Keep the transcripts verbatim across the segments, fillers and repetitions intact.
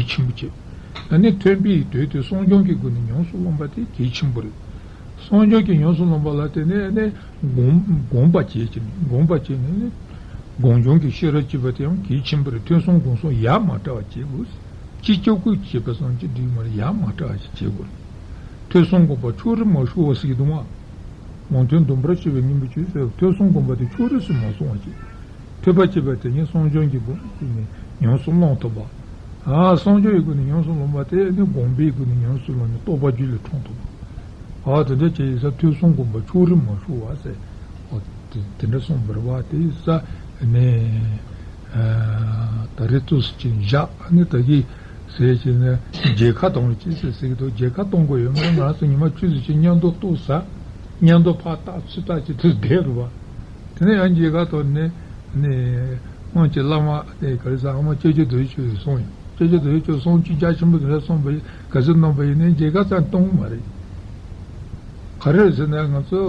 ཆེན་པོ་བྱེད། ཨ་ནི་མཐུན་པའི་དོད་དེ་གསང་སྦྱོང་གི་སྒོ་ནས་ཉམས་སུ་བླངས་པ་དེ་གལ་ཆེན་པོ་རེད། གསང་སྦྱོང་གི་ཉམས་སུ་བླངས་པ་ལ་བརྟེན་ནས་ནི་སྒོམ་སྒོམ་པ་བྱེད་ཀྱི་ནི་སྒོམ་པ་བྱས་ནས་ནི་སྒོམ་སྦྱོང་གི་ཤེས་རབ་བསྐྱེད་པ་དེ་ཡང་གལ་ཆེན་པོ་རེད། ཐོས་བསམ་སྒོམ་གསུམ་ཡ་མ་བྲལ་བ་བྱེད་དགོས། ཅི་སྐྱོ་ཀུན་བྱེད་པ་བསམ་གྱིས་འདུས་མར་ཡ་མ་བྲལ་བ་ཞིག་བྱེད་དགོས། ཐོས་བསམ་སྒོམ་པ་ཕྱོགས་རིས་མ་ཤོར་བ་ཟེར་གྱི་འདུག་བ། མང་ཐོས་འདོམས་པར་བྱེད་པའི་སྙིང་པོ་ཆོས་ཟེར་བ་ཐོས་བསམ་སྒོམ་པ་དེ་ཕྱོགས་རིས་སུ་མ་སོང་བ་བྱེད། ཐོས་པ་བྱེད་པ་དེ་ཉིད་གསང་སྦྱོང་གི་སྒོ་ནས་ཉམས་སུ་བླང་ཐུབ་པ། ཨ་གསང་སྦྱོང་གི་སྒོ་ནས་ཉམས་སུ་བླངས་པ་དེ་ནི་སྒོམ་པའི་སྒོ་ནས་ཉམས་སུ་བླངས་ནས་རྟོགས་པ་རྒྱུད་ལ་འཁྲུངས་ཐུབ་པ། ཨ་དེ་འདྲ་བྱས་ཡིན་ཙང་ཐོས་བསམ་སྒོམ་པ་ཕྱོགས་རིས་མ་ཤོར་བ་ཟེར། ཨོ་དེ་དེ་འདྲ་གསུངས་པ་རེད་བ། དེ་ཡིན་ཙང་ནི་ཨ་ད་རེས་ཏོག་ཙམ་ཅིག་བཞག་ནི་ད་གི་ཟེར་བྱས་ནས་མཇལ་ཁ་གཏོང་རོགས་གྱིས་ཟེར་ཟེར་གྱི་འདུག་མཇལ་ཁ་གཏོང་དགོས་ཡོད་མ་རེད། ང་ཚོ་ཉི་མ་བཅུ་ཙམ་ཅིག་མཉམ་དུ་ལྟོགས་ཟ། མཉམ་དུ་ཕར་ལྟ་ཚུར་ལྟ་བྱས་དུས་བསྡད་རེད་བ། དེ་ནས་ཡང་མཇལ་ཁ་གཏོང་ནས་ནི་སྔོན་གྱི་བླ་མ་དེ་ག་རེ་ཟེར་ཨ་མ་སྐྱབས་རྗེ་རྡོ་རྗེ་འཆང་ཡང་སོང་ཡོད། སྐྱབས་རྗེ་རྡོ་རྗེ་འཆང་གསུང་ཆོས་རྒྱ་ཆེན་པོ་དེ་འདྲ་གསུངས་པ་ཡིན་ག་ཚོད་གནང་པ་ཡིན་ནའི་མཇལ་ཁ་ཙམ་གཏོང་གི་མ་རེད། ག་རེ་ཟེར་ན་ང་ཚོ་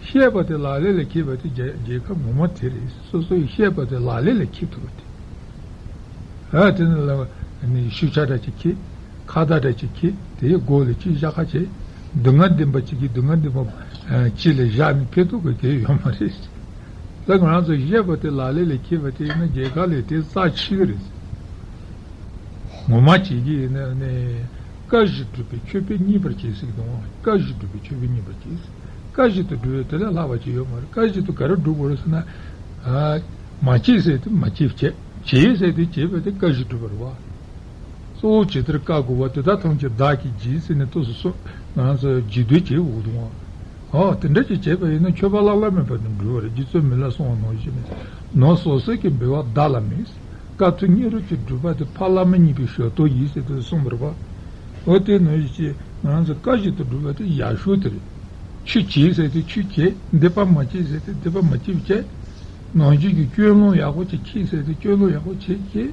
བཤད་པ་དེ་ལག་ལེན་ལ་འཁྱེར་བ་དེ་མཇལ་མཇལ་ཁ་ངོ་མ་དེ་རེད། སོ་སོ་ཡིས་བཤད་པ་དེ་ལག་ལེན་ལ་འཁྱེར་ཐུབ་པ་དེ། ཨ་དེ་ནི་ལ་ནི་ཤུལ་བཞག་འདྲ་ཅིག་འཁྱེར། ཁ་བརྡ་འདྲ་ཅིག་འཁྱེར། དེའི་མགོ་ལ་ཅིག་བཞག་ཁ་བྱས། སྡུག་བསྔལ་འདེམས་པ་ཅིག་གིས་སྡུག་བསྔལ་འདེམས་པ་ཅིག་ལ་བཞག་ནས་ཕན་ཐོགས་ཀྱི་གལ་ཡོད་མ་རེད། ད་ང་རང་ཚོ་བཤད་པ་དེ་ལག་ལེན་ལ་འཁྱེར་བ་དེ་ཡིན་ན་མཇལ་ཁ་ལས་དེ་རྩ་ཆེ་གི་རེད། ངོ་མ་བྱེད་ཀྱི་ཡིན་ན་ནི། བཀའ་བཞིན་སྒྲུབ་པའི་མཆོད་པས་མཉེས་པར་བྱེད་ཟེར་གྱི་འདུག་བཀའ་བཞིན་སྒྲུབ་པའི་མཆོད་པས་མཉེས་པར་བྱེད། བཀའ་བཞིན་དུ་སྒྲུབ་པའི་དེ་ལས་ལྷག་པ་ཅིག་ཡོད་མ་རེད། བཀའ་བཞིན་དུ་ག་རེ་སྒྲུབ་དགོས་རེད་ཟེར་ན། ཨ་མ་བྱེད་ཟེར་དུས་མ་བྱེད་བྱེད། བྱེད་ཟེར་དུས་བྱེད་པ་དེ་བཀའ་བཞིན་སྒྲུབ་པ་རེད་བ། གཙོ་བོ་ཇི་ལྟར་བཀའ་བསྒོ་བ་དེ་དག་ཐམས་ཅད་བདག་གིས་བགྱིས་ཟེར་ནས་ཏོག་ཙམ་སོ་ང་ཚོ་རྗེས་ཟློས་བྱེད་དགོས་འདུག་བ། ཨོ་དེ་འདྲ་ཅིག་བྱས་པ་ཡིན་ན་མཆོད་པ་བླ་ན་མེད་པ་དེ་འགྲུབ་པ་རེད། རྗེ་བཙུན་མི་ལས་གསུངས་པ་ནང་བཞིན་ནི། ནོར་སོགས་གསེར་གྱི་འབུལ་བ་བདག་ལ་མེད། བཀའ་ཐུབ་སྙིང་རུས་ཀྱི་སྒྲུབ་པ་དེ་ཕ་བླ་མ་མཉེས་པའི་ཞབས་ཏོག་ཡིན་ཟེར་དུ་གསུངས་པ་རེད་པ། འོ་དེ་ནང་བཞིན་ང་ཚོ་བཀའ་བཞིན་དུ་སྒྲུབ་པ་དེ་ཡག་ཤོས་དེ་རེད། ཆོས་བྱེད་ཟེར་དེ་ཆོས་བྱེད། འདི་པ་མ་བྱེད་ཟེར་དེ་འདི་པ་མ་བྱེད་བྱེད། ནང་བཞིན་གྱི་སྤྱོད་ལམ་ཡག་པོ་ཅིག་འཁྱེར་ཟེར་དེ་སྤྱོད་ལམ་ཡག་པོ་བྱེད་བྱེད།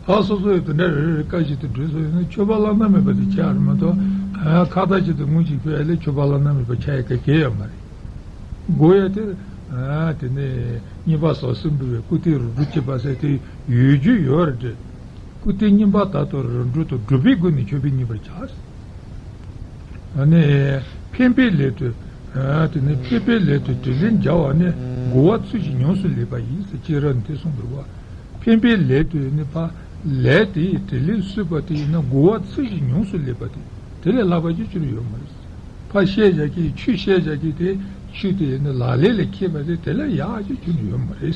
ཨ་སོ་སོ་ཡི་དེ་འདྲ་རེ་རེ་བཀའ་བཞིན་དུ་སྒྲུབ་སོ་ཡིན་ན་མཆོད་པ་བླ་ན་མེད་པ་དེ་བྱེད་ཨ་རེད་མ་གཏོགས། ཨ་ཁ་བརྡ་བྱེད་དུ་དངུལ་ཅིག་ཕུལ་ཨ་ལས་མཆོད་པ་བླ་ན་མེད་པ་ཆགས་ཡ་ག་གེ་ཡོད་མ་རེད། དགོས་ཡ་དེ། ཨ་དེ་ནས་བསྙེན་པ་ཟབ་གསུམ་འབུལ་བའི་བཀུར་སྟི་རིམ་གྲོ་བྱེད་པ་ཟེར་དེ་ཡོད་རྒྱུ་ཡོད་རེད་དེ། བཀུར་སྟི་བསྙེན་པ་དག་དང་རིམ་གྲོ་དང་སྒྲུབ་པའི་སྒོ་ནས་མཆོད་པ་མཉེས་པར་བྱ། ཨ་ནི་ཕན་པའི་ལས་དུ། ཨ་དེ་ནི་ཕན་པའི་ལས་དུ་དྲིན་ལན་འཇལ་བ་ནི་བསྒོ་བ་ཚུལ་བཞིན་ཉམས་སུ་ལེན་པ་ཡིན་ཟེར་ཅེས་རབ་ནི་དེ་གསུངས་པ་རེད་བ། ཕན་པའི་ལས་དུ་ནི་ཕ་ལས་དེའི་དྲིན་ལན་གསོས་པ་དེ་ཡིན་ན་བསྒོ་བ་ཚུལ་བཞིན་ཉམས་སུ་ལེན་པ་དེ་དེ་ལས་ལྷག་པ་ཅིག་ཅི་ཡང་ཡོད་མ་རེད། ཕར་བཤད་བཞག་གི་ཆོས་བཤད་བཞག་གི་དེ་ཆོས་དེ་ནི་ལག་ལེན་ལ་འཁྱེར་བ་དེ་དེ་ལས་ཡག་ཅིག་ཁྱོན་ནས་ཡོད་མ་རེད།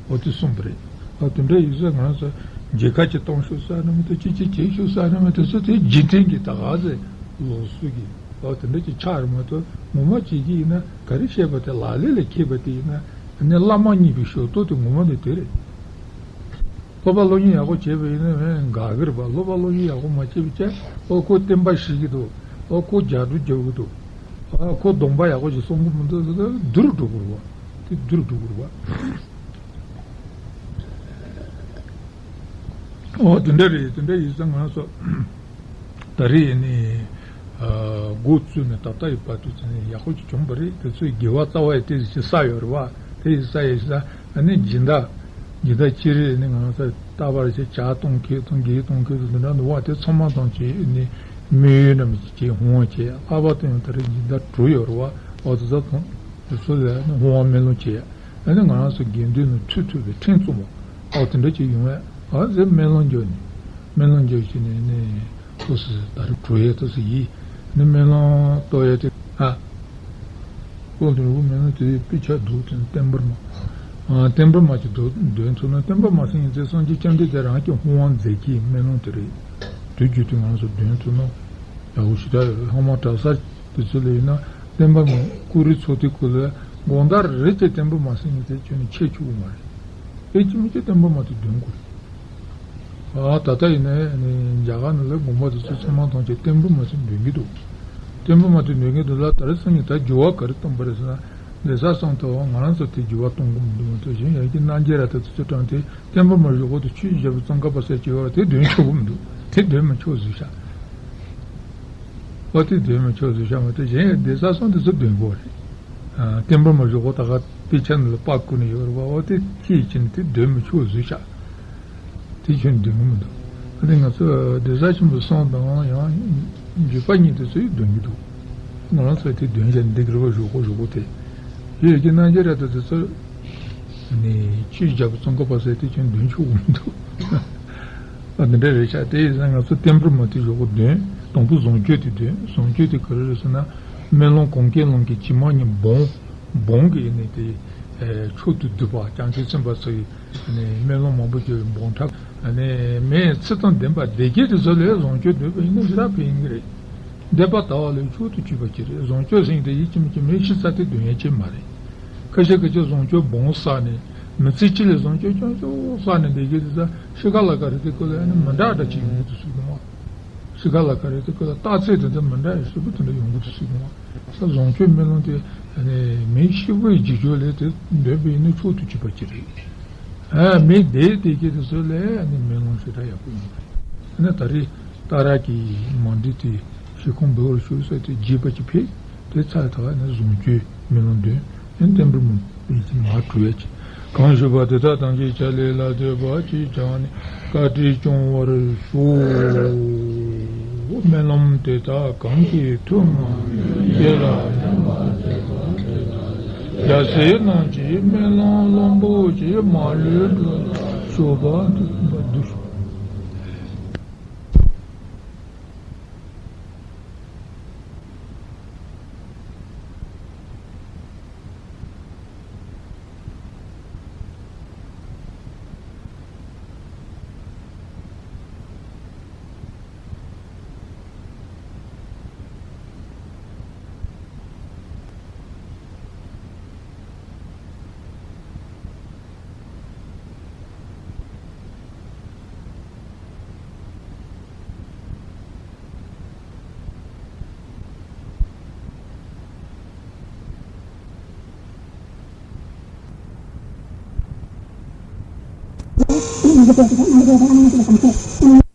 འོ་དེ་གསུངས་པ་རེད། ཨ་དེ་འདྲ་ཡིན་ཙང་ང་ཚོ་མཇལ་ཁ་ཅིག་གཏོང་ཤོག་ཟེར་ན་མི་འདུག་ཅི་ཅི་བྱེད་ཤོག་ཟེར་ན་མི་འདུག་ཚོ་དེ་རྗེས་དྲན་གྱི་ད་ག་ཟེ་ལོགས་སུ་གི་ཨ་དེ་འདྲ་ཅིག་ཆགས་རེད་མ་གཏོགས་ངོ་མ་བྱེད་ཀྱི་ཡིན་ན་ག་རེ་བཤད་པ་དེ་ལག་ལེན་ལ་འཁྱེར་བ་དེ་ཡིན་ན་ནི་བླ་མ་མཉེས་པའི་ཞབས་ཏོག་དེ་ངོ་མ་ནི་དེ་རེད། སློབ་པ་སློབ་གཉེར་ཡག་པོ་བྱས་པ་ཡིན་ན་ངས་དགའ་གི་རེད་པ། སློབ་པ་སློབ་གཉེར་ཡག་པོ་མ་བྱས་པ་བྱས་ཨོ་ཁོ་བསྟན་པ་ཤི་གི་འདུག་ཨོ་ཁོ་རྒྱ་སྒྲོལ་རྒྱག་གི་འདུག་ཨོ་ཁོ་སྡོམ་པ་ཡག་པོ་ཞིག་སྲུང་གི་མི་འདུག་ཟེར་ད་སྡུག་རུ་འགྲོ་གི་རེད་པ། དེ་སྡུག་རུ་འགྲོ་གི་རེད་པ། ཨོ་དེ་འདྲ་རེད། དེ་འདྲ་ཡིན་ཙང་ང་ཚོ་ད་རེས་ནི་འགོ་བཙུགས་ནས་ད་ལྟ་ཡི་བར་དུ་ཚང་ནས་ཡག་པོ་ཅིག་བྱུང་པ་རེད། དེ་ཚོའི་དགེ་བ་རྩ་བ་ཡི་དེ་ཞིག་བསགས་ཡོད་རེད་པ། དེ་ཞིག་བསགས་ཡོད་ས། ཨ་ནི་སྦྱིན་བདག་སྦྱིན་བདག་སྤྱིར་ནི་ང་ཚོ་རྟག་པར་བྱས་ཇ་གཏོང་མཁན་དང་གེགས་གཏོང་མཁན་དང་འདི་འདྲ་འདུག་པ། དེ་ཚང་མ་དང་བཅས་ནི་དམིགས་ཡུལ་རྣམས་ཀྱི་བྱས་ཧོང་བྱས་ལྷག་པར་དུ་ཡང་ད་རེས་སྦྱིན་བདག་དྲུག་ཡོད་རེད་པ། ཨོ་དེ་ཚོ་དང་དེ་ཚོ་ལ་ནི་ཧོང་བ་སྨོན་ལམ་བྱས། ཨ་ནི་ང་རང་ཚོ་དགེ་འདུན་ནི་ཚུད་ཐུབ་པའི་ཕྲིན་བཙུགས་པ། ཨོ་དེ་འདྲ་ཅིག་ཡོང་བས་ཨ་ཟེར་སྨོན་ལམ་རྒྱག་ནས་སྨོན་ལམ་རྒྱག་བྱས་ནས་ནི། ཏོག་ཙམ་ད་རེས་གྲོལ་ཡས་ཏོག་ཙམ་ཡིན། ནི་སྨོན་ལམ་གཏོང་ཡས་དེ་ཨ། ཁོང་དེ་རུ་སྨོན་ལམ་དེ་དཔེ་ཆ་འདུག་དེ་བསྟན་འབུལ་མ། ཨ་བསྟན་འབུལ་མ་ཅིག་འདུག་འདོན་ཐུབ་ན་བསྟན་འབུལ་མ་སེང་གེ་ཚེ་སངས་རྒྱས་བཅོམ་ལྡན་འདས་རང་གི་ཧོང་བ་མཛད་ཀྱི་སྨོན་ལམ་དེ་རེད། དུས་རྒྱུན་དུ་ང་ཚོ་འདོན་ཐུབ་ན་ཡག་པོ་ཞེ་དྲག་ཡོད་རེད། ལྷག་མ་གྲྭ་ས་དེ་ཚོ་ལ་ཡིན་ན་བསྟན་འབུལ་མ་ཀུ་རེ་ཚོགས་སྡེ་ཁུལ་ལ་དགོང་དག་རེ་བྱས་བསྟན་འབུལ་མ་སེང་གེ་དེ་ཁྱོན་ནས་ཆད་ཆོག་གི་མ་རེད། དེ་ཅི་མི་ཅི་བསྟན་འབུལ་མ་དེ་འདོན་དགོས་རེད། ཨ་ད་ལྟ་ཡིན་ན་ནི་རྒྱ་གར་ནང་ལ་དགོན་པ་དེ་ཚོ་ཚང་མ་ཐམས་ཅད་བསྟན་འབུལ་མ་ཚོ་འདོན་གྱི་འདུག་བསྟན་འབུལ་མ་ཚོ་འདོན་གྱི་འདུག་ལ། ད་རེས་སང་ཉིན་ད་འགྱུར་བ་ག་རེ་གཏོང་པ་རེད་ཟེར་ན། གདན་ས་གསུམ་ཐོག་ང་རང་ཚོ་དེ་འགྱུར་བ་གཏོང་གི་མི་འདུག་མ་གཏོགས་གཞན་ཡང་གི་རྣམ་རྒྱལ་ར་ད་དེ་ཚོ་དྲངས་ཏེ་བསྟན་འབུལ་མ་བཞུགས་གོ་དུ་ཆོས་བཞག་པའི་ཙོང་ཁ་པ་ཟེར་གྱི་ཡོད་ར། དེ་འདོན་ཆོག་གི་མི་འདུག་དེ་འདོན་མི་ཆོག་ཟེར་ཤག་ཨོ་དེ་འདོན་མི་ཆོག་ཟེར་ཤག་མ་གཏོགས་གཞན་ཡང་གདན་ས་གསུམ་དེ་ཚོ་འདོན་དགོས་རེད། ཨ་བསྟན་འབུལ་མ་བཞུགས་གོ་ད་ག་དཔེ་ཆ་ནང་ལ་པར་བརྐོས་ནས་ཡོད་རེད་པ། འོ་དེ་ཅིའི་ཕྱིར་དེ་འདོན་མི་ཆོག་ཟེར་ཤག་དེ་ཁྱོན་འདོན་གི་མི་འདུག་ཨ་ནི་ང་ཚོ་གདན་ས་ཆེན་པོ་གསུམ་དང་ཡང་འཇིགས་པ་གཉིས་དེ་ཚོ་ཡིས་འདོན་གྱི་འདུག་ང་རང་ཚོ་དེ་འདོན་བྱས་འདི་གི་རེ་བ་ཞུ་གོ་ཞུ་གོ་དེ་ཡོད་ཀྱི་རྣམ་འགྱུར་ར་དེ་དེ་ཚོ་ནི་ཆོས་རྒྱལ་པོ་ཙོང་ཁ་པ་ཟེར་དེ་ཁྱོད་འདོན་ཆོག་གི་མི་འདུག་ཨ་འདི་འདྲ་རེད་ཤག་དེ་ཡིན་ཙང་ང་ཚོ་བསྟན་འགྲོ་མ་དེ་ཞུ་གོ་འདོན། དང་པོ་བཟང་སྤྱོད་དེ་འདོན། བཟང་སྤྱོད་དེ་ག་རེ་རེད་ཟེར་ན། སྨོན་ལམ་གང་གིས་བླངས་ཀྱི་ཇི་མ་ཉིད་སྦོམ། སྦོམ་གྱི་ནི་དེ་མཆོག་ཏུ་བསྡུས་པ་བྱང་ཆུབ་སེམས་དཔའ་ཚོ་ཡི་ནི་སྨོན་ལམ་མང་པོ་བརྗོད་པའི་འབུམ་ཕྲག་ནི་མེད་ཚིག་དང་ལྡན་པ་སྡེ་བརྒྱད་དེ་ཚོ་ལས་བཟང་སྤྱོད་འདོན་པ་ཡིན་ན་ཞེ་དྲག་ཕན་ཡིན་གྱི་རེད། འདོད་པ་ལྟ་བ་ལས་མཆོག་ཏུ་གྱུར་པ་ཅིག་རེད། བཟང་སྤྱོད་ཟེར་དེ་ཡིད་ཀྱི་མི་ཀྱི་མི་ཤི་ཚར་དེ་འདོན་ཡ་ཅིག་མ་རེད། ཁ་ཤས་ཁ་ཤས་བཟང་སྤྱོད་སྦོམ་བསགས་ནས་མི་ཚེ་གཅིག་ལ་བཟང་སྤྱོད་རྐྱང་རྐྱང་བསགས་ནས་སྡེ་བརྒྱད་དེ་ཚོ་ཤི་ཁ་ལ་ཁ་རེད། དེ་ཀོ་ལ་ནི་མི་འདྲ་འདྲ་ཅིག་ཡོང་གི་འདུག་ཟེར་གི་མ། ཤི་ཁ་ལ་ཁ་རེད་དེ་ཁོ་ལ་རྟགས་ཚད་དེ་ཚོ་མི་འདྲ་བའི་ཧྲིལ་པོ་དེ་འདྲ་ཡོང་གི་འདུག་ཟེར་གི་མ། ས་བཟང་སྤྱོད་སྨོན་ལམ་དེ་མི་ཤི་བོའི་འཇིགས་སྐྱོབ་ལས་དེ་འདོད་པ་ཡིན་ན་མཆོག་ཏུ་གྱུར་པ་ཅིག་རེད། མི་བདེ་བདེ་སྐྱིད་དེ་ཚོ་ལས་སྨོན་ལམ་ཞེ་དྲག་ཡག་པོ་ཡོང་གི་རེད། ད་རེས་ཏཱ་ར་གི་མ་འདི་དེ་ཤི་ཁོང་འབུལ་བར་ཞུ་ཟེར་དེ་རྒྱས་པ་ཅིག་ཕེབས། དེ་ཚར་ཐག་ནས་བཟང་སྤྱོད་སྨོན་ལམ་འདོན། ཨེ་བསྟན་འགྲོ་མ་པའི་ཅིག་མ་གྲུ་ཡ་ཅིག་གང་ཞུས་པ་དེ་དག་ཐམས་ཅད་ཕྱག་ལས་ལ་འདོད་པ་ཅིག་བྱང་ནས་བཀའ་དྲིན་སྐྱོང་བར་ཞུ། སྨོན་ལམ་དེ་དག་གང་གིས་ཐོས་མ་དགོས་དེ་ལ་ཕན་པ་མཛད་པ་དེ་དག་རྒྱལ་སྲས་རྣམས་ཀྱི་སྨོན་ལམ་བློན་པོ་ཆེ་མ་ལུས་འགྲུབ་པར་ཤོག།